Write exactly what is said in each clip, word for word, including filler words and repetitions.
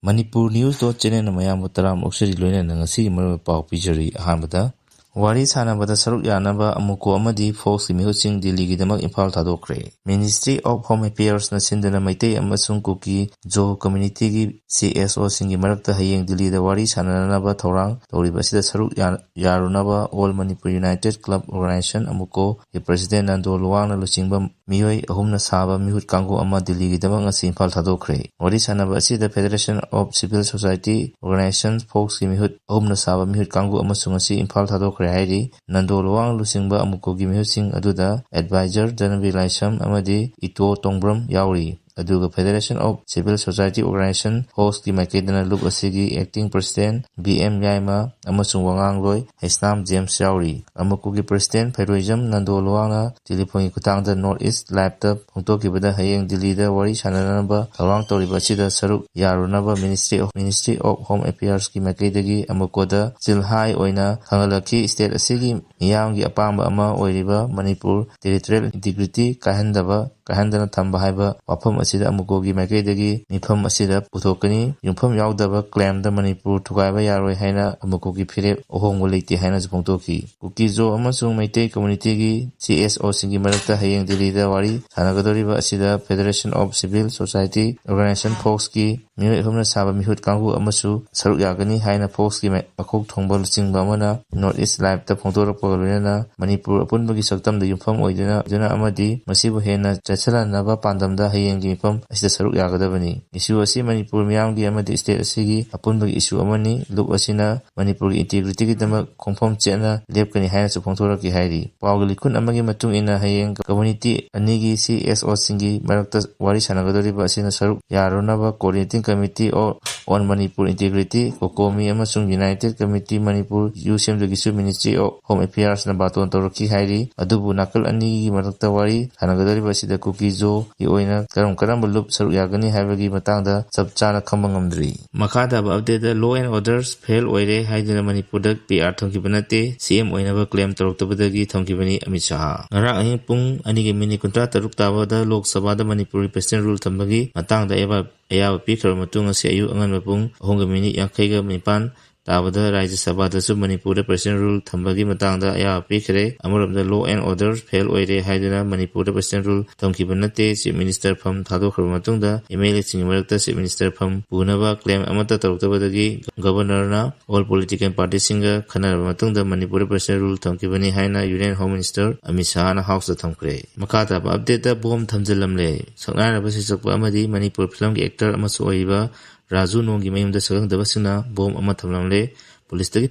Manipur News dot channel ꯃꯌꯥꯝꯕꯨ ꯇꯔꯥꯝ ꯑꯣꯛꯆꯔꯤ, ꯂꯣꯏꯅꯅ ꯉꯁꯤꯒꯤ ꯃꯔꯨꯑꯣꯏꯕ ꯄꯥꯎ ꯄꯤꯖꯔꯤ꯫ ꯑꯍꯥꯟꯕꯗ, ꯋꯥꯔꯤ ꯁꯥꯟꯅꯕꯗ ꯁꯔꯨꯛ ꯌꯥꯅꯕ ꯑꯃꯨꯀꯣ ꯑꯃꯗꯤ ꯐꯣꯛꯁꯀꯤ ꯃꯤꯍꯨꯠꯁꯤꯡ ꯗꯤꯜꯂꯤꯒꯤꯗꯃꯛ ꯏꯝꯐꯥꯜ ꯊꯥꯗꯣꯛꯈ꯭ꯔꯦ꯫ Ministry of Home Affairsꯅ ꯁꯤꯟꯗꯨꯅ ꯃꯩꯇꯩ ꯑꯃꯁꯨꯡ ꯀꯨꯀꯤ ꯖꯣ communityꯒꯤ CSOꯁꯤꯡꯒꯤ ꯃꯔꯛꯇ ꯍꯌꯦꯡ ꯗꯤꯜꯂꯤꯗ ꯋꯥꯔꯤ ꯁꯥꯟꯅꯅꯕ ꯊꯧꯔꯥꯡ ꯇꯧꯔꯤꯕ ꯑꯁꯤꯗ ꯁꯔꯨꯛ ꯌꯥ-, ꯌꯥꯔꯨꯅꯕ All Manipur United Club Organization, ꯑꯃꯨꯀꯣꯒꯤ president Nando ꯂꯨꯋꯥꯡꯅ ꯂꯨꯆꯤꯡꯕ ꯃꯤꯑꯣꯏ ꯑꯍꯨꯝꯅ ꯁꯥꯕ ꯃꯤꯍꯨꯠ ꯀꯥꯡꯕꯨ ꯑꯃ ꯗꯤꯜꯂꯤꯒꯤꯗꯃꯛ ꯉꯁꯤ ꯏꯝꯐꯥꯜ ꯊꯥꯗꯣꯛꯈ꯭ꯔꯦ꯫ ꯋꯥꯔꯤ ꯁꯥꯟꯅꯕ ꯑꯁꯤꯗ Federation of Civil Society Organization, ꯐꯣꯛꯁꯀꯤ ꯃꯤꯍꯨꯠ ꯑꯍꯨꯝꯅ ꯁꯥꯕ ꯃꯤꯍꯨꯠ ꯀꯥꯡꯕꯨ ꯑꯃꯁꯨ ꯉꯁꯤ ꯏꯝꯐꯥꯜ ꯊꯥꯗꯣꯛꯈ꯭ꯔꯦ ꯍꯥꯏꯔꯤ꯫ ꯅꯟꯗꯣ ꯂꯨꯋꯥꯡ ꯂꯨꯆꯤꯡꯕ ꯑꯃꯨꯀꯣꯒꯤ ꯃꯤꯍꯨꯠꯁꯤꯡ ꯑꯗꯨꯗ advisor ꯙꯅꯕꯤꯔ ꯂꯥꯏꯁ꯭ꯔꯝ ꯑꯃꯗꯤ ꯏꯇꯣ ꯇꯣꯡꯕ꯭ꯔꯝ ꯌꯥꯎꯔꯤ꯫ ꯑꯗꯨꯒ Federation of Civil Society Organization, ꯐꯣꯛꯁꯀꯤ ꯃꯥꯏꯀꯩꯗꯅ ꯂꯨꯞ ꯑꯁꯤꯒꯤ acting president ꯕꯤ ꯑꯦꯝ ꯌꯥꯏꯃ ꯑꯃꯁꯨꯡ ꯋꯥꯉꯥꯡꯂꯣꯏ ꯍꯩꯁꯅꯥꯝ ꯖꯦꯝꯁ ꯌꯥꯎꯔꯤ꯫ ꯑꯃꯨꯀꯣꯒꯤ president ꯐꯩꯔꯣꯏꯖꯝ ꯅꯟꯗꯣ ꯂꯨꯋꯥꯡꯅ ꯇꯦꯂꯤꯐꯣꯟꯒꯤ ꯈꯨꯠꯊꯥꯡꯗ North East Liveꯇ ꯐꯣꯡꯗꯣꯛꯈꯤꯕꯗ, ꯍꯌꯦꯡ ꯗꯤꯜꯂꯤꯗ ꯋꯥꯔꯤ ꯁꯥꯟꯅꯅꯕ ꯊꯧꯔꯥꯡ ꯇꯧꯔꯤꯕ ꯑꯁꯤꯗ ꯁꯔꯨꯛ ꯌꯥꯔꯨꯅꯕ Ministry of, Ministry of Home Affairsꯀꯤ ꯃꯥꯏꯀꯩꯗꯒꯤ ꯑꯃꯨꯀꯣꯗ ꯆꯤꯜꯍꯥꯏ ꯑꯣꯏꯅ ꯈꯪꯍꯜꯂꯛꯈꯤ꯫ State ꯑꯁꯤꯒꯤ ꯃꯤꯌꯥꯝꯒꯤ ꯑꯄꯥꯝꯕ ꯑꯃ ꯑꯣꯏꯔꯤꯕ ꯃꯅꯤꯄꯨꯔ territorial integrity ꯀꯥꯏꯍꯟꯗꯕ, ꯀꯥꯏꯍꯟꯗꯅ ꯊꯝꯕ ꯍꯥꯏꯕ ꯋꯥꯐꯝ ꯑꯁꯤꯗ ꯑꯃꯨꯀꯣꯒꯤ ꯃꯥꯏꯀꯩꯗꯒꯤ ꯃꯤꯐꯝ ꯑꯁꯤꯗ ꯄꯨꯊꯣꯛꯀꯅꯤ꯫ ꯌꯨꯝꯐꯝ ꯌꯥꯎꯗꯕ claimꯗ ꯃꯅꯤꯄꯨꯔ ꯊꯨꯒꯥꯏꯕ ꯌꯥꯔꯣꯏ ꯍꯥꯏꯅ ꯑꯃꯨꯀꯣꯒꯤ ꯐꯤꯔꯦꯞ ꯑꯍꯣꯡꯕ ꯂꯩꯇꯦ ꯍꯥꯏꯅꯁꯨ ꯐꯣꯡꯗꯣꯛꯈꯤ꯫ ꯀꯨꯀꯤ ꯖꯣ ꯑꯃꯁꯨꯡ ꯃꯩꯇꯩ communityꯒꯤ CSOꯁꯤꯡꯒꯤ ꯃꯔꯛꯇ ꯍꯌꯦꯡ ꯗꯤꯜꯂꯤꯗ ꯋꯥꯔꯤ ꯁꯥꯟꯅꯒꯗꯧꯔꯤꯕ ꯑꯁꯤꯗ Federation of Civil Society Organization, ꯐꯣꯛꯁꯀꯤ ꯃꯤꯑꯣꯏ ꯑꯍꯨꯝꯅ ꯁꯥꯕ ꯃꯤꯍꯨꯠ ꯀꯥꯡꯕꯨ ꯑꯃꯁꯨ ꯁꯔꯨꯛ ꯌꯥꯒꯅꯤ ꯍꯥꯏꯅ ꯐꯣꯛꯁꯀꯤ ꯃ-, ꯃꯀꯣꯛ ꯊꯣꯡꯕ ꯂꯨꯆꯤꯡꯕ ꯑꯃꯅ North East Liveꯇ ꯐꯣꯡꯗꯣꯔꯛꯄꯒ ꯂꯣꯏꯅꯅ ꯃꯅꯤꯄꯨꯔ ꯑꯄꯨꯟꯕꯒꯤ ꯁꯛꯇꯝꯗ ꯌꯨꯝꯐꯝ ꯑꯣꯏꯗꯨꯅ, ꯑꯣꯏꯗꯨꯅ ꯑꯃꯗꯤ ꯃꯁꯤꯕꯨ ꯍꯦꯟꯅ ꯆꯦꯠꯁꯤꯜꯍꯟꯅꯕ ꯄꯥꯟꯗꯝꯗ ꯍꯌꯦꯡꯒꯤ ꯃꯤꯐꯝ ꯑꯁꯤꯗ ꯁꯔꯨꯛ ꯌꯥꯒꯗꯕꯅꯤ꯫ Issue ꯑꯁꯤ ꯃꯅꯤꯄꯨꯔ ꯃꯤꯌꯥꯝꯒꯤ ꯑꯃꯗꯤ state ꯑꯁꯤꯒꯤ ꯑꯄꯨꯟꯕꯒꯤ issue ꯑꯃꯅꯤ꯫ ꯂꯨꯞ ꯑꯁꯤꯅ ꯃꯅꯤꯄꯨꯔꯒꯤ integrityꯒꯤꯗꯃꯛ ꯈꯣꯡꯐꯝ ꯆꯦꯠꯅ ꯂꯦꯞꯀꯅꯤ ꯍꯥꯏꯅꯁꯨ ꯐꯣꯡꯗꯣꯔꯛꯈꯤ ꯍꯥꯏꯔꯤ꯫ ꯄꯥꯎꯒꯤ ꯂꯤꯈꯨꯟ ꯑꯃꯒꯤ ꯃꯇꯨꯡ ꯏꯟꯅ, ꯍꯌꯦꯡ community ꯑꯅꯤꯒꯤ CSOꯁꯤꯡꯒꯤ ꯃꯔꯛꯇ ꯋꯥꯔꯤ ꯁꯥꯟꯅꯒꯗꯧꯔꯤꯕ ꯑꯁꯤꯅ ꯁꯔꯨꯛ ꯌꯥꯔꯨꯅꯕ Coordinating Committee of, on Manipur Integrity, ꯀꯣꯀꯣꯃꯤ, ꯑꯃꯁꯨꯡ United Committee Manipur, ꯌꯨ ꯁꯦꯝꯗꯨꯒꯤꯁꯨ Ministry of Home Affairsꯅ ꯕꯥꯇꯣꯟ ꯇꯧꯔꯛꯈꯤ ꯍꯥꯏꯔꯤ꯫ ꯑꯗꯨꯕꯨ ꯅꯥꯀꯜ ꯑꯅꯤꯒꯤ ꯃꯔꯛꯇ ꯋꯥꯔꯤ ꯁꯥꯟꯅꯒꯗꯧꯔꯤꯕ ꯑꯁꯤꯗ ꯀꯨꯀꯤ ꯖꯣꯒꯤ ꯑꯣꯏꯅ ꯀꯔꯝ ꯀꯔꯝꯕ ꯂꯨꯞ ꯁꯔꯨꯛ ꯌꯥꯒꯅꯤ ꯍꯥꯏꯕꯒꯤ ꯃꯇꯥꯡꯗ ꯆꯞ ꯆꯥꯅ ꯈꯪꯕ ꯉꯝꯗ꯭ꯔꯤ꯫ ꯃꯈꯥ ꯇꯥꯕ updateꯇ, law and orders fail ꯑꯣꯏꯔꯦ ꯍꯥꯏꯗꯨꯅ ꯃꯅꯤꯄꯨꯔꯗ PR ꯊꯝꯈꯤꯕ ꯅꯠꯇꯦ, CM ꯑꯣꯏꯅꯕ claim ꯇꯧꯔꯛꯇꯕꯗꯒꯤ ꯊꯝꯈꯤꯕꯅꯤ ꯑꯃꯤꯠ ꯁꯍꯥ꯫ ꯉꯔꯥꯡ ꯑꯍꯤꯡ ꯄꯨꯡ ꯑꯅꯤꯒꯤ minute ꯀꯨꯟꯊ꯭ꯔꯥ ꯇꯔꯨꯛ ꯇꯥꯕꯗ ꯂꯣꯛ ꯁꯚꯥꯗ ꯃꯅꯤꯄꯨꯔꯒꯤ president rule ꯊꯝꯕꯒꯤ ꯃꯇꯥꯡꯗ ꯑꯦꯕꯥ-, ꯑꯌꯥꯕ ꯄꯤꯈ꯭ꯔꯕ ꯃꯇꯨꯡ ꯉꯁꯤ ꯑꯌꯨꯛ ꯑꯉꯟꯕ ꯄꯨꯡ ꯑꯍꯨꯝꯒ ꯃꯤꯅꯤꯠ ꯌꯥꯡꯈꯩꯒ ꯅꯤꯄꯥꯟ ꯇꯥꯕꯗ ꯔꯥꯖ꯭ꯌ ꯁꯚꯥꯗꯁꯨ ꯃꯅꯤꯄꯨꯔꯗ President Rule ꯊꯝꯕꯒꯤ ꯃꯇꯥꯡꯗ ꯑꯌꯥꯕ ꯄꯤꯈ꯭ꯔꯦ꯫ ꯑꯃꯔꯣꯝꯗ law and order fail ꯑꯣꯏꯔꯦ ꯍꯥꯏꯗꯨꯅ ꯃꯅꯤꯄꯨꯔꯗ President Rule ꯊꯝꯈꯤꯕ ꯅꯠꯇꯦ꯫ Chief Minister ꯐꯝ ꯊꯥꯗꯣꯛꯈ꯭ꯔꯕ ꯃꯇꯨꯡꯗ MLAꯁꯤꯡꯒꯤ ꯃꯔꯛꯇ Chief Minister ꯐꯝ ꯄꯨꯅꯕ claim ꯑꯃꯠꯇ ꯇꯧꯔꯛꯇꯕꯗꯒꯤ Governorꯅ all political partyꯁꯤꯡꯒ ꯈꯟꯅꯔꯕ ꯃꯇꯨꯡꯗ ꯃꯅꯤꯄꯨꯔꯗ President Rule ꯊꯝꯈꯤꯕꯅꯤ ꯍꯥꯏꯅ Union Home Minister ꯑꯃꯤꯠ ꯁꯥꯍꯅ Houseꯇ ꯊꯝꯈ꯭ꯔꯦ꯫ ꯃꯈꯥ ꯇꯥꯕ updateꯇ bomb ꯊꯝꯖꯤꯜꯂꯝꯂꯦ꯫ ꯁꯛꯅꯥꯏꯔꯕ ꯁꯩꯁꯛꯄ ꯑꯃꯗꯤ ꯃꯅꯤꯄꯨꯔ filmꯒꯤ actor ꯑꯃꯁꯨ ꯑꯣꯏꯔꯤꯕ ꯔꯥꯖꯨ ꯅꯣꯡꯒꯤ ꯃꯌꯨꯝꯗ ꯁꯛꯈꯪꯗꯕꯁꯤꯡꯅ bomb ꯑꯃ ꯊꯝꯂꯝꯂꯦ꯫ Policeꯇꯒꯤ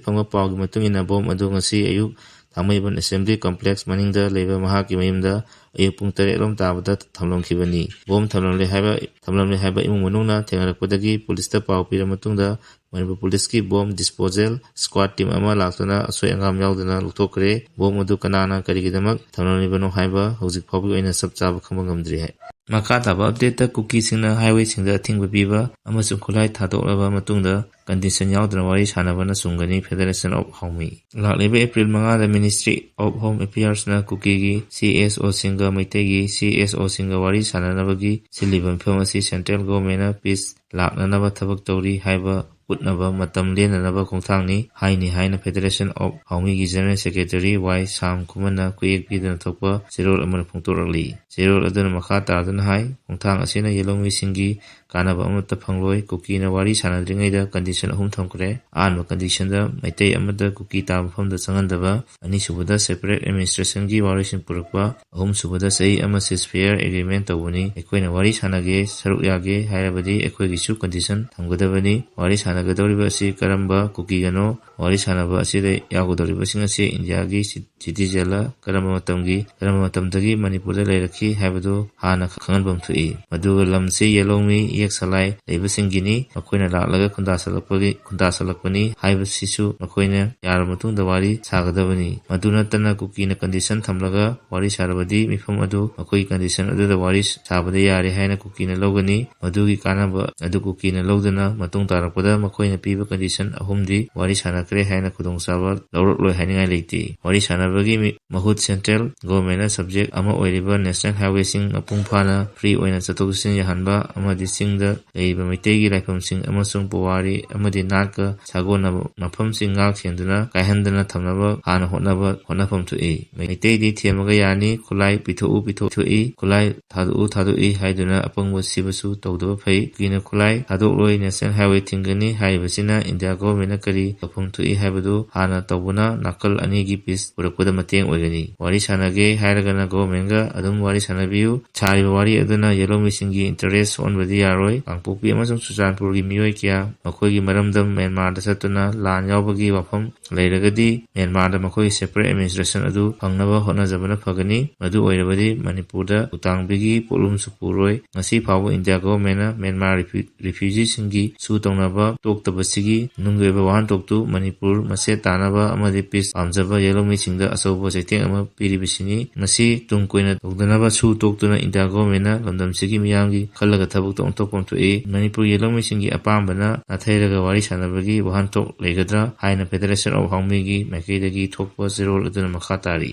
ꯐꯪꯕ ꯄꯥꯎꯒꯤ ꯃꯇꯨꯡ ꯏꯟꯅ bomb ꯑꯗꯨ ꯉꯁꯤ ꯑꯌꯨꯛ ꯊꯥꯡꯃꯩꯕꯟ Assembly Complex ꯃꯅꯤꯡꯗ ꯂꯩꯕ ꯃꯍꯥꯛꯀꯤ ꯃꯌꯨꯝꯗ ꯑꯌꯨꯛ ꯄꯨꯡ ꯇꯔꯦꯠ ꯂꯣꯝ ꯇꯥꯕꯗ ꯊꯝꯂꯝꯈꯤꯕꯅꯤ꯫ Bomb ꯊꯝꯂꯝꯂꯦ ꯍꯥꯏꯕ, ꯊꯝꯂꯝꯂꯦ ꯍꯥꯏꯕ ꯏꯃꯨꯡ ꯃꯅꯨꯡꯅ ꯊꯦꯡꯅꯔꯛꯄꯗꯒꯤ policeꯇ ꯄꯥꯎ ꯄꯤꯔꯕ ꯃꯇꯨꯡꯗ Manipur policeꯀꯤ bomb disposal squad team ꯑꯃ ꯂꯥꯛꯇꯨꯅ ꯑꯁꯣꯏ ꯑꯉꯥꯝ ꯌꯥꯎꯗꯅ ꯂꯧꯊꯣꯛꯈ꯭ꯔꯦ꯫ Bomb ꯑꯗꯨ ꯀꯅꯥꯅ ꯀꯔꯤꯒꯤꯗꯃꯛ ꯊꯝꯂꯝꯂꯤꯕꯅꯣ ꯍꯥꯏꯕ ꯍꯧꯖꯤꯛ ꯐꯥꯎꯕꯒꯤ ꯑꯣꯏꯅ ꯆꯞ ꯆꯥꯕ ꯈꯪꯕ ꯉꯝꯗ꯭ꯔꯤ ꯍꯥꯏ꯫ ꯃꯈꯥ ꯇꯥꯕ updateꯇ ꯀꯨꯀꯤꯁꯤꯡꯅ highwayꯁꯤꯡꯗ ꯑꯊꯤꯡꯕ ꯄꯤꯕ ꯑꯃꯁꯨꯡ ꯈꯨꯠꯂꯥꯏ ꯊꯥꯗꯣꯛꯂꯕ ꯃꯇꯨꯡꯗ condition ꯌꯥꯎꯗꯅ ꯋꯥꯔꯤ ꯁꯥꯟꯅꯕꯅ ꯆꯨꯝꯒꯅꯤ꯫ Federation of Haomi꯫ ꯂꯥꯛꯂꯤꯕ April ꯃꯉꯥꯗ Ministry of Home Affairsꯅ ꯀꯨꯀꯤꯒꯤ CSOꯁꯤꯡꯒ ꯃꯩꯇꯩꯒꯤ CSOꯁꯤꯡꯒ ꯋꯥꯔꯤ ꯁꯥꯟꯅꯅꯕꯒꯤ ꯁꯤꯜꯂꯤꯕ ꯃꯤꯐꯝ ꯑꯁꯤ central governmentꯅ peace ꯂꯥꯛꯅꯅꯕ ꯊꯕꯛ ꯇꯧꯔꯤ ꯍꯥꯏꯕ ꯎꯠꯅꯕ ꯃꯇꯝ ꯂꯦꯟꯅꯅꯕ ꯈꯣꯡꯊꯥꯡꯅꯤ꯫ ꯍꯥꯏꯅꯤ ꯍꯥꯏꯅ Federation of Haomiꯒꯤ General Secretary ꯋꯥꯏ ꯁꯥꯝ ꯈꯨꯃꯟꯅ ꯈꯨꯌꯦꯛ ꯄꯤꯗꯅ ꯊꯣꯛꯄ ꯆꯦꯔꯣꯜ ꯑꯃꯅ ꯐꯣꯡꯗꯣꯔꯛꯂꯤ꯫ ꯆꯦꯔꯣꯜ ꯑꯗꯨꯅ ꯃꯈꯥ ꯇꯥꯗꯨꯅ ꯍꯥꯏ, ꯈꯣꯡꯊꯥꯡ ꯑꯁꯤꯅ ꯌꯦꯜꯍꯧꯃꯤꯁꯤꯡꯒꯤ ꯀꯥꯟꯅꯕ ꯑꯃꯠꯇ ꯐꯪꯂꯣꯏ꯫ ꯀꯨꯀꯤꯅ ꯋꯥꯔꯤ ꯁꯥꯟꯅꯗ꯭ꯔꯤꯉꯩꯗ condition ꯑꯍꯨꯝ ꯊꯝꯈ꯭ꯔꯦ꯫ ꯑꯍꯥꯟꯕ conditionꯗ ꯃꯩꯇꯩ ꯑꯃꯠꯇ ꯀꯨꯀꯤ ꯇꯥꯕ ꯃꯐꯝꯗ ꯆꯪꯍꯟꯗꯕ, ꯑꯅꯤꯁꯨꯕꯗ separate administrationꯒꯤ ꯋꯥꯔꯣꯏꯁꯤꯟ ꯄꯨꯔꯛꯄ, ꯑꯍꯨꯝꯁꯨꯕꯗ ꯆꯍꯤ ꯑꯃ ceasefire agreement ꯇꯧꯕꯅꯤ꯫ ꯑꯩꯈꯣꯏꯅ ꯋꯥꯔꯤ ꯁꯥꯟꯅꯒꯦ, ꯁꯔꯨꯛ ꯌꯥꯒꯦ ꯍꯥꯏꯔꯕꯗꯤ ꯑꯩꯈꯣꯏꯒꯤꯁꯨ condition ꯊꯝꯒꯗꯕꯅꯤ꯫ ꯋꯥꯔꯤ ꯁꯥꯟꯅꯒꯗꯧꯔꯤꯕ ꯑꯁꯤ ꯀꯔꯝꯕ ꯀꯨꯀꯤꯒꯅꯣ? ꯋꯥꯔꯤ ꯁꯥꯟꯅꯕ ꯑꯁꯤꯗ ꯌꯥꯎꯒꯗꯧꯔꯤꯕꯁꯤꯡ ꯑꯁꯤ ꯏꯟꯗꯤꯌꯥꯒꯤ ꯁꯤ-, citizenꯂ, ꯀꯔꯝꯕ ꯃꯇꯝꯒꯤ, ꯀꯔꯝꯕ ꯃꯇꯝꯗꯒꯤ ꯃꯅꯤꯄꯨꯔꯗ ꯂꯩꯔꯛꯈꯤ ꯍꯥꯏꯕꯗꯨ ꯍꯥꯟꯅ ꯈꯪꯍꯟꯐꯝ ꯊꯣꯛꯏ꯫ ꯃꯗꯨꯒ ꯂꯝꯁꯤ ꯌꯦꯜꯍꯧꯃꯤ, ꯌꯦꯛ ꯁꯂꯥꯏ ꯂꯩꯕꯁꯤꯡꯒꯤꯅꯤ꯫ ꯃꯈꯣꯏꯅ ꯂꯥꯛꯂꯒ ꯈꯨꯟꯗꯥꯁꯜꯂꯛꯄꯒꯤ, ꯈꯨꯟꯗꯥꯁꯜꯂꯛꯄꯅꯤ ꯍꯥꯏꯕꯁꯤꯁꯨ ꯃꯈꯣꯏꯅ ꯌꯥꯔꯕ ꯃꯇꯨꯡꯗ ꯋꯥꯔꯤ ꯁꯥꯒꯗꯕꯅꯤ꯫ ꯃꯗꯨ ꯅꯠꯇꯅ ꯀꯨꯀꯤꯅ condition ꯊꯝꯂꯒ ꯋꯥꯔꯤ ꯁꯥꯔꯕꯗꯤ ꯃꯤꯐꯝ ꯑꯗꯨ ꯃꯈꯣꯏꯒꯤ condition ꯑꯗꯨꯗ ꯋꯥꯔꯤ ꯁꯥꯕꯗ ꯌꯥꯔꯦ ꯍꯥꯏꯅ ꯀꯨꯀꯤꯅ ꯂꯧꯒꯅꯤ꯫ ꯃꯗꯨꯒꯤ ꯀꯥꯟꯅꯕ ꯑꯗꯨ ꯀꯨꯀꯤꯅ ꯂꯧꯗꯨꯅ ꯃꯇꯨꯡ ꯇꯥꯔꯛꯄꯗ ꯃꯈꯣꯏꯅ ꯄꯤꯕ condition ꯑꯍꯨꯝꯗꯤ ꯋꯥꯔꯤ ꯁꯥꯟꯅꯈ꯭ꯔꯦ ꯍꯥꯏꯅ ꯈꯨꯗꯣꯡꯆꯥꯕ ꯂꯧꯔꯛꯂꯣꯏ ꯍꯥꯏꯅꯤꯡꯉꯥꯏ ꯂꯩꯇꯦ꯫ ꯋꯥꯔꯤ ꯁꯥꯟꯅꯕꯒꯤ ꯃꯤ-, ꯃꯍꯨꯠ central governmentꯅ subject ꯑꯃ ꯑꯣꯏꯔꯤꯕ national highwayꯁꯤꯡ ꯃꯄꯨꯡ ꯐꯥꯅ free ꯑꯣꯏꯅ ꯆꯠꯊꯣꯛ ꯆꯠꯁꯤꯟ ꯌꯥꯍꯟꯕ ꯑꯃꯗꯤ ꯆꯤꯡ ꯂꯩꯔꯤꯕ ꯃꯩꯇꯩꯒꯤ ꯂꯥꯏꯐꯝꯁꯤꯡ ꯑꯃꯁꯨꯡ ꯄꯨꯋꯥꯔꯤ ꯑꯃꯗꯤ ꯅꯥꯠꯀ ꯁꯥꯒꯣꯟꯅꯕ ꯃꯐꯝꯁꯤꯡ ꯉꯥꯛ ꯁꯦꯟꯗꯨꯅ ꯀꯥꯏꯍꯟꯗꯅ ꯊꯝꯅꯕ ꯍꯥꯟꯅ ꯍꯣꯠꯅꯕ, ꯍꯣꯠꯅꯐꯝ ꯊꯣꯛꯏ꯫ ꯃꯩꯇꯩꯗꯤ ꯊꯦꯝꯃꯒ ꯌꯥꯅꯤ, ꯈꯨꯠꯂꯥꯏ ꯄꯤꯊꯣꯛꯎ ꯄꯤꯊꯣꯛꯏ, ꯈꯨꯠꯂꯥꯏ ꯊꯥꯗꯣꯛꯎ ꯊꯥꯗꯣꯛꯏ ꯍꯥꯏꯗꯨꯅ ꯑꯄꯪꯕ ꯁꯤꯕꯁꯨ ꯇꯧꯗꯕ ꯐꯩ꯫ ꯀꯨꯀꯤꯅ ꯈꯨꯠꯂꯥꯏ ꯊꯥꯗꯣꯛꯂꯣꯏ, National Highway ꯊꯤꯡꯒꯅꯤ ꯍꯥꯏꯔꯤꯕꯁꯤꯅ ꯏꯟꯗꯤꯌꯥ ꯒꯣꯚꯔꯟꯃꯦꯟꯠꯅ ꯀꯔꯤ ꯇꯧꯐꯝ ꯊꯣꯛꯏ ꯍꯥꯏꯕꯗꯨ ꯍꯥꯟꯅ ꯇꯧꯕꯅ ꯅꯥꯀꯜ ꯑꯅꯤꯒꯤ ꯄꯤꯁ ꯄꯨꯔꯛꯄꯗ ꯃꯇꯦꯡ ꯑꯣꯏꯒꯅꯤ꯫ ꯋꯥꯔꯤ ꯁꯥꯟꯅꯒꯦ ꯍꯥꯏꯔꯒꯅ ꯒꯣꯚꯔꯟꯃꯦꯟꯠꯒ ꯑꯗꯨꯝ ꯋꯥꯔꯤ ꯁꯥꯟꯅꯕꯤꯌꯨ꯫ ꯁꯥꯔꯤꯕ ꯋꯥꯔꯤ ꯑꯗꯨꯅ ꯌꯦꯜꯍꯧꯃꯤꯁꯤꯡꯒꯤ ꯏꯟꯇꯔꯦꯁ ꯁꯣꯛꯍꯟꯕꯗꯤ ꯌꯥꯔꯣꯏ꯫ ꯀꯥꯡꯄꯣꯛꯄꯤ ꯑꯃꯁꯨꯡ ꯆꯨꯔꯆꯥꯟꯄꯨꯔꯒꯤ ꯃꯤꯑꯣꯏ ꯀꯌꯥ ꯃꯈꯣꯏꯒꯤ ꯃꯔꯝꯗꯝ ꯃ꯭ꯌꯥꯟꯃꯥꯔꯗ ꯆꯠꯇꯨꯅ ꯂꯥꯟ ꯌꯥꯎꯕꯒꯤ ꯋꯥꯐꯝ ꯂꯩꯔꯒꯗꯤ ꯃ꯭ꯌꯥꯟꯃꯥꯔꯗ ꯃꯈꯣꯏꯒꯤ separate administration ꯑꯗꯨ ꯐꯪꯅꯕ ꯍꯣꯠꯅꯖꯕꯅ ꯐꯒꯅꯤ꯫ ꯃꯗꯨ ꯑꯣꯏꯔꯕꯗꯤ ꯃꯅꯤꯄꯨꯔꯗ ꯎꯇꯥꯡꯕꯤꯒꯤ ꯄꯣꯠꯂꯨꯝꯁꯨ ꯄꯨꯔꯣꯏ꯫ ꯉꯁꯤ ꯐꯥꯎꯕ ꯏꯟꯗꯤꯌꯥ ꯒꯣꯚꯔꯟꯃꯦꯟꯠꯅ ꯃ꯭ꯌꯥꯟꯃꯥꯔ ꯔꯤꯐ꯭ꯌꯨ-, ꯔꯤꯐ꯭ꯌꯨꯖꯤꯁꯤꯡꯒꯤ ꯁꯨ ꯇꯧꯅꯕ ꯇꯣꯛꯇꯕꯁꯤꯒꯤ ꯅꯨꯡꯒꯤ ꯑꯣꯏꯕ ꯋꯥꯍꯟꯊꯣꯛꯇꯨ ꯃꯅꯤꯄꯨꯔ ꯃꯁꯦꯠ ꯇꯥꯅꯕ ꯑꯃꯗꯤ ꯄꯤꯁ ꯄꯥꯝꯖꯕ ꯌꯦꯜꯍꯧꯃꯤꯁꯤꯡꯗ ꯑꯆꯧꯕ ꯆꯩꯊꯦꯡ ꯑꯃ ꯄꯤꯔꯤꯕꯁꯤꯅꯤ꯫ ꯃꯁꯤ ꯇꯨꯡ ꯀꯣꯏꯅ ꯇꯧꯗꯅꯕ ꯁꯨ ꯇꯣꯛꯇꯨꯅ ꯏꯟꯗꯤꯌꯥ ꯒꯣꯚꯔꯟꯃꯦꯟꯠꯅ ꯂꯝꯗꯝꯁꯤꯒꯤ ꯃꯤꯌꯥꯝꯒꯤ ꯈꯜꯂꯒ ꯊꯕꯛꯇ ꯑꯣꯟꯊꯣꯛꯐꯝ ꯊꯣꯛꯏ꯫ ꯃꯅꯤꯄꯨꯔ ꯌꯦꯜꯍꯧꯃꯤꯁꯤꯡꯒꯤ ꯑꯄꯥꯝꯕꯅ ꯅꯥꯊꯩꯔꯒ ꯋꯥꯔꯤ ꯁꯥꯟꯅꯕꯒꯤ ꯋꯥꯍꯟꯊꯣꯛ ꯂꯩꯒꯗ꯭ꯔꯥ ꯍꯥꯏꯅ Federation of ꯍꯥꯎꯃꯤꯒꯤ ꯃꯥꯏꯀꯩꯗꯒꯤ ꯊꯣꯛꯄ ꯆꯦꯔꯣꯜ ꯑꯗꯨꯅ ꯃꯈꯥ ꯇꯥꯔꯤ꯫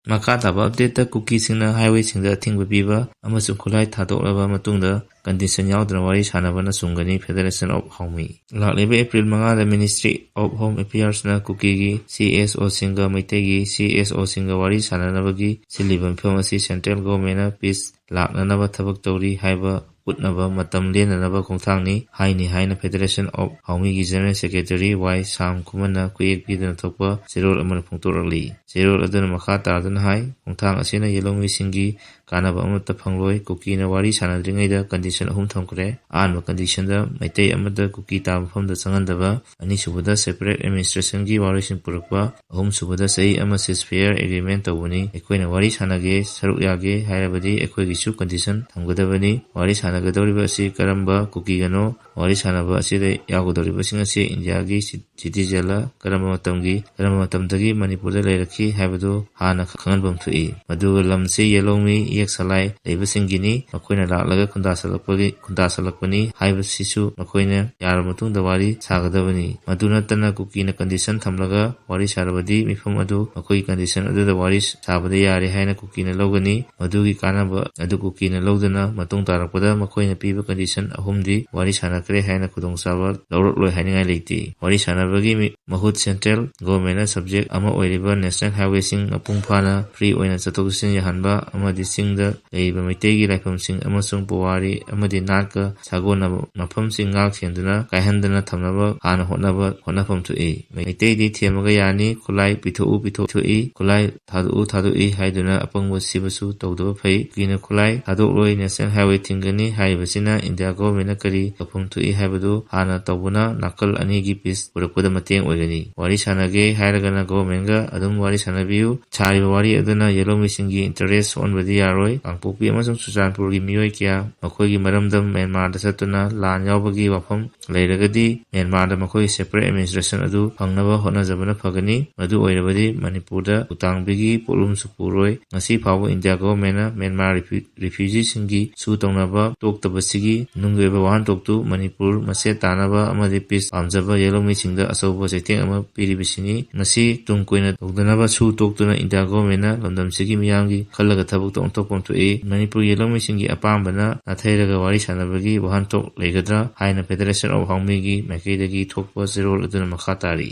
ꯃꯈꯥ ꯇꯥꯕ ꯑꯞꯗꯦꯠꯇ ꯀꯨꯀꯤꯁꯤꯡꯅ highwayꯁꯤꯡꯗ ꯑꯊꯤꯡꯕ ꯄꯤꯕ ꯑꯃꯁꯨꯡ ꯈꯨꯠꯂꯥꯏ ꯊꯥꯗꯣꯛꯂꯕ ꯃꯇꯨꯡꯗ condition ꯌꯥꯎꯗꯅ ꯋꯥꯔꯤ ꯁꯥꯟꯅꯕꯅ ꯆꯨꯝꯒꯅꯤ꯫ Federation of ꯍꯥꯎꯃꯤ꯫ ꯂꯥꯛꯂꯤꯕ April ꯃꯉꯥꯗ Ministry of Home Affairsꯅ ꯀꯨꯀꯤꯒꯤ CSOꯁꯤꯡꯒ ꯃꯩꯇꯩꯒꯤ CSOꯁꯤꯡꯒ ꯋꯥꯔꯤ ꯁꯥꯟꯅꯅꯕꯒꯤ ꯁꯤꯜꯂꯤꯕ ꯃꯤꯐꯝ ꯑꯁꯤ central governmentꯅ peace ꯂꯥꯛꯅꯅꯕ ꯊꯕꯛ ꯇꯧꯔꯤ ꯍꯥꯏꯕ ꯎꯠꯅꯕ ꯃꯇꯝ ꯂꯦꯟꯅꯅꯕ ꯈꯣꯡꯊꯥꯡꯅꯤ ꯍꯥꯏꯅꯤ ꯍꯥꯏꯅ Federation of ꯍꯥꯎꯃꯤꯒꯤ General Secretary ꯋꯥꯏ ꯁꯥꯝ ꯈꯨꯃꯟꯅ ꯈꯨꯌꯦꯛ ꯄꯤꯗꯨꯅ ꯊꯣꯛꯄ ꯆꯦꯔꯣꯜ ꯑꯃꯅ ꯐꯣꯡꯗꯣꯔꯛꯂꯤ꯫ ꯆꯦꯔꯣꯜ ꯑꯗꯨꯅ ꯃꯈꯥ ꯇꯥꯗꯨꯅ ꯍꯥꯏ, ꯈꯣꯡꯊꯥꯡ ꯑꯁꯤꯅ ꯌꯦꯜꯍꯧꯃꯤꯁꯤꯡꯒꯤ ꯀꯥꯟꯅꯕ ꯑꯃꯠꯇ ꯐꯪꯂꯣꯏ꯫ ꯀꯨꯀꯤꯅ ꯋꯥꯔꯤ ꯁꯥꯟꯅꯗ꯭ꯔꯤꯉꯩꯗ condition ꯑꯍꯨꯝ ꯊꯝꯈ꯭ꯔꯦ꯫ ꯑꯍꯥꯟꯕ conditionꯗ ꯃꯩꯇꯩ ꯑꯃꯠꯇ ꯀꯨꯀꯤ ꯇꯥꯕ ꯃꯐꯝꯗ ꯆꯪꯍꯟꯗꯕ, ꯑꯅꯤꯁꯨꯕꯗ separate administrationꯒꯤ ꯋꯥꯔꯣꯏꯁꯤꯟ ꯄꯨꯔꯛꯄ, ꯑꯍꯨꯝꯁꯨꯕꯗ ꯆꯍꯤ ꯑꯃ ceasefire agreement ꯇꯧꯕꯅꯤ꯫ ꯑꯩꯈꯣꯏꯅ ꯋꯥꯔꯤ ꯁꯥꯟꯅꯒꯦ, ꯁꯔꯨꯛ ꯌꯥꯒꯦ ꯍꯥꯏꯔꯕꯗꯤ ꯑꯩꯈꯣꯏꯒꯤꯁꯨ condition ꯊꯝꯒꯗꯕꯅꯤ꯫ ꯋꯥꯔꯤ ꯁꯥꯟꯅꯒꯗꯧꯔꯤꯕ ꯑꯁꯤ ꯀꯔꯝꯕ ꯀꯨꯀꯤꯒꯅꯣ? ꯋꯥꯔꯤ ꯁꯥꯟꯅꯕ ꯑꯁꯤꯗ ꯌꯥꯎꯒꯗꯧꯔꯤꯕꯁꯤꯡ ꯑꯁꯤ ꯏꯟꯗꯤꯌꯥꯒꯤ ꯁꯤ-, citizenꯂ, ꯀꯔꯝꯕ ꯃꯇꯝꯒꯤ, ꯀꯔꯝꯕ ꯃꯇꯝꯗꯒꯤ ꯃꯅꯤꯄꯨꯔꯗ ꯂꯩꯔꯛꯈꯤ ꯍꯥꯏꯕꯗꯨ ꯍꯥꯟꯅ ꯈꯪꯍꯟꯐꯝ ꯊꯣꯛꯏ꯫ ꯃꯗꯨꯒ ꯂꯝꯁꯤ ꯌꯦꯜꯍꯧꯃꯤ ꯌꯦꯛ ꯁꯂꯥꯏ ꯂꯩꯕꯁꯤꯡꯒꯤꯅꯤ꯫ ꯃꯈꯣꯏꯅ ꯂꯥꯛꯂꯒ ꯈꯨꯟꯗꯥꯁꯜꯂꯛꯄꯒꯤ, ꯈꯨꯟꯗꯥꯁꯜꯂꯛꯄꯅꯤ ꯍꯥꯏꯕꯁꯤꯁꯨ ꯃꯈꯣꯏꯅ ꯌꯥꯔꯕ ꯃꯇꯨꯡꯗ ꯋꯥꯔꯤ ꯁꯥꯒꯗꯕꯅꯤ꯫ ꯃꯗꯨ ꯅꯠꯇꯅ ꯀꯨꯀꯤꯅ condition ꯊꯝꯂꯒ ꯋꯥꯔꯤ ꯁꯥꯔꯕꯗꯤ ꯃꯤꯐꯝ ꯑꯗꯨ ꯃꯈꯣꯏꯒꯤ condition ꯑꯗꯨꯗ ꯋꯥꯔꯤ ꯁꯥꯕꯗ ꯌꯥꯔꯦ ꯍꯥꯏꯅ ꯀꯨꯀꯤꯅ ꯂꯧꯒꯅꯤ꯫ ꯃꯗꯨꯒꯤ ꯀꯥꯟꯅꯕ ꯑꯗꯨ ꯀꯨꯀꯤꯅ ꯂꯧꯗꯨꯅ ꯃꯇꯨꯡ ꯇꯥꯔꯛꯄꯗ ꯃꯈꯣꯏꯅ ꯄꯤꯕ condition ꯑꯍꯨꯝꯗꯤ ꯋꯥꯔꯤ ꯁꯥꯟꯅꯈ꯭ꯔꯦ ꯍꯥꯏꯅ ꯈꯨꯗꯣꯡꯆꯥꯕ ꯂꯧꯔꯛꯂꯣꯏ ꯍꯥꯏꯅꯤꯡꯉꯥꯏ ꯂꯩꯇꯦ꯫ ꯋꯥꯔꯤ ꯁꯥꯟꯅꯕꯒꯤ ꯃꯤ-, ꯃꯍꯨꯠ central government ꯅ subject ꯑꯃ ꯑꯣꯏꯔꯤꯕ national highway ꯁꯤꯡ ꯃꯄꯨꯡ ꯐꯥꯅ free ꯑꯣꯏꯅ ꯆꯠꯊꯣꯛ ꯆꯠꯁꯤꯟ ꯌꯥꯍꯟꯕ ꯑꯃꯗꯤ ꯆꯤꯡꯗ ꯂꯩꯔꯤꯕ ꯃꯩꯇꯩꯒꯤ ꯂꯥꯏꯐꯝꯁꯤꯡ ꯑꯃꯁꯨꯡ ꯄꯨꯋꯥꯔꯤ ꯑꯃꯗꯤ ꯅꯥꯠꯀ ꯁꯥꯒꯣꯟꯅꯕ ꯃꯐꯝꯁꯤꯡ ꯉꯥꯛ ꯁꯦꯟꯗꯨꯅ ꯀꯥꯏꯍꯟꯗꯅ ꯊꯝꯅꯕ ꯍꯥꯟꯅ ꯍꯣꯠꯅꯕ, ꯍꯣꯠꯅꯐꯝ ꯊꯣꯛꯏ꯫ ꯃꯩꯇꯩꯗꯤ ꯊꯦꯝꯃꯒ ꯌꯥꯅꯤ, ꯈꯨꯠꯂꯥꯏ ꯄꯤꯊꯣꯛꯎ ꯄꯤꯊꯣꯛꯏ, ꯈꯨꯠꯂꯥꯏ ꯊꯥꯗꯣꯛꯎ ꯊꯥꯗꯣꯛꯏ ꯍꯥꯏꯗꯨꯅ ꯑꯄꯪꯕ ꯁꯤꯕꯁꯨ ꯇꯧꯗꯕ ꯐꯩ꯫ ꯀꯨꯀꯤꯅ ꯈꯨꯠꯂꯥꯏ ꯊꯥꯗꯣꯛꯂꯣꯏ, national highway ꯊꯤꯡꯒꯅꯤ ꯍꯥꯏꯔꯤꯕꯁꯤꯅ ꯏꯟꯗꯤꯌꯥ government ꯅ ꯀꯔꯤ ꯂꯧꯐꯝ ꯊꯣꯛꯏ ꯍꯥꯏꯕꯗꯨ ꯍꯥꯟꯅ ꯇꯧꯕꯅ ꯅꯥꯀꯜ ꯑꯅꯤꯒꯤ peace ꯄꯨꯔꯛꯄꯗ ꯃꯇꯦꯡ ꯑꯣꯏꯒꯅꯤ꯫ ꯋꯥꯔꯤ ꯁꯥꯟꯅꯒꯦ ꯍꯥꯏꯔꯒꯅ government ꯒ ꯑꯗꯨꯝ ꯋꯥꯔꯤ ꯁꯥꯟꯅꯕꯤꯌꯨ꯫ ꯁꯥꯔꯤꯕ ꯋꯥꯔꯤ ꯑꯗꯨꯅ ꯌꯦꯜꯂꯣꯃꯤꯁꯤꯡꯒꯤ interest ꯁꯣꯛꯍꯟꯕꯗꯤ ꯌꯥꯔꯣꯏ꯫ ꯀꯥꯡꯄꯣꯛꯄꯤ ꯑꯃꯁꯨꯡ ꯆꯨꯔꯆꯥꯟꯄꯨꯔꯒꯤ ꯃꯤꯑꯣꯏ ꯀꯌꯥ ꯃꯈꯣꯏꯒꯤ ꯃꯔꯝꯗꯝ ꯃ꯭ꯌꯥꯟꯃꯥꯔꯗ ꯆꯠꯇꯨꯅ ꯂꯥꯟ ꯌꯥꯎꯕꯒꯤ ꯋꯥꯐꯝ ꯂꯩꯔꯒꯗꯤ ꯃ꯭ꯌꯥꯟꯃꯥꯔꯗ ꯃꯈꯣꯏꯒꯤ separate administration ꯑꯗꯨ ꯐꯪꯅꯕ ꯍꯣꯠꯅꯖꯕꯅ ꯐꯒꯅꯤ꯫ ꯃꯗꯨ ꯑꯣꯏꯔꯕꯗꯤ ꯃꯅꯤꯄꯨꯔꯗ ꯎꯇꯥꯡꯕꯤꯒꯤ ꯄꯣꯠꯂꯨꯝꯁꯨ ꯄꯨꯔꯣꯏ꯫ ꯉꯁꯤ ꯐꯥꯎꯕ ꯏꯟꯗꯤꯌꯥ government ꯅ ꯃ꯭ꯌꯥꯟꯃꯥꯔ refu-, refugee ꯁꯤꯡꯒꯤ ꯁꯨ ꯇꯧꯅꯕ ꯇꯣꯛꯇꯕꯁꯤꯒꯤ ꯅꯨꯡꯒꯤ ꯑꯣꯏꯕ ꯋꯥꯍꯟꯊꯣꯛꯇꯨ ꯃꯅꯤꯄꯨꯔ ꯃꯁꯦꯠ ꯇꯥꯅꯕ ꯑꯃꯗꯤ peace ꯄꯥꯝꯖꯕ ꯌꯦꯜꯂꯣꯃꯤꯁꯤꯡꯗ ꯑꯆꯧꯕ ꯆꯩꯊꯦꯡ ꯑꯃ ꯄꯤꯔꯤꯕꯁꯤꯅꯤ꯫ ꯃꯁꯤ ꯇꯨꯡ ꯀꯣꯏꯅ ꯇꯧꯗꯅꯕ ꯁꯨ ꯇꯣꯛꯇꯨꯅ ꯏꯟꯗꯤꯌꯥ government ꯅ ꯂꯝꯗꯝꯁꯤꯒꯤ ꯃꯤꯌꯥꯝꯒꯤ ꯈꯜꯂꯒ ꯊꯕꯛꯇ ꯑꯣꯟꯊꯣꯛꯐꯝ ꯊꯣꯛꯏ꯫ ꯃꯅꯤꯄꯨꯔ ꯌꯦꯜꯂꯣꯃꯤꯁꯤꯡꯒꯤ ꯑꯄꯥꯝꯕꯅ ꯅꯥꯊꯩꯔꯒ ꯋꯥꯔꯤ ꯁꯥꯟꯅꯕꯒꯤ ꯋꯥꯍꯟꯊꯣꯛ ꯂꯩꯒꯗ꯭ꯔꯥ ꯍꯥꯏꯅ Federation of Hawmi ꯒꯤ ꯃꯥꯏꯀꯩꯗꯒꯤ ꯊꯣꯛꯄ ꯆꯦꯔꯣꯜ ꯑꯗꯨꯅ ꯃꯈꯥ ꯇꯥꯔꯤ꯫